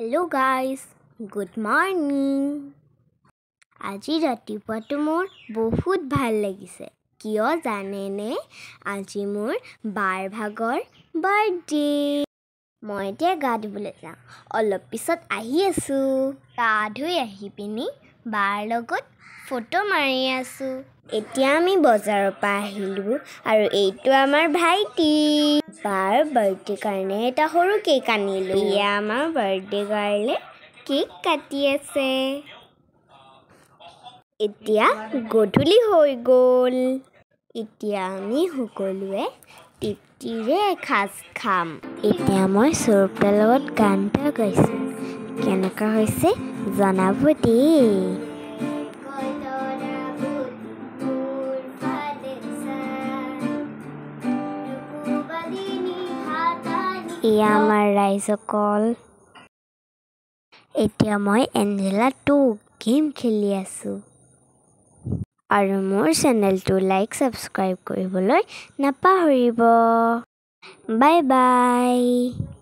Hello guys, good morning. আজি ৰাতিপুৱাটো মোৰ বহুত ভাল লাগিছে। কিয় জানেনে? আজি মোৰ বাৰ ভাগৰ বাৰ্থডে। মই এতিয়া গা ধুবলৈ যাওঁ, অলপ পিছত আহি আছোঁ। গা ধুই আহি পিনি বাৰ লগত ফটো মাৰি আছোঁ। এতিয়া আমি বজাৰৰ পৰা আহিলোঁ আৰু এইটো আমাৰ ভাইটি। বাৰ বাৰ্থডে কাৰণে এটা সৰু কেক আনিলোঁ। এয়া আমাৰ বাৰ্থডে গাৰ্লে কেক কাটি আছে। এতিয়া গধূলি হৈ গ'ল। এতিয়া আমি সকলোৱে তৃপ্তিৰে এসাঁজ খাম। এতিয়া মই স্বৰূপদাৰ লগত গান এটা গাইছোঁ, কেনেকুৱা হৈছে জনাব দেই। এয়া আমাৰ ৰাইজসকল। এতিয়া মই এঞ্জেলা 2 গেম খেলি আছোঁ। আৰু মোৰ চেনেলটো লাইক, ছাবস্ক্ৰাইব কৰিবলৈ নাপাহৰিব। Bye bye.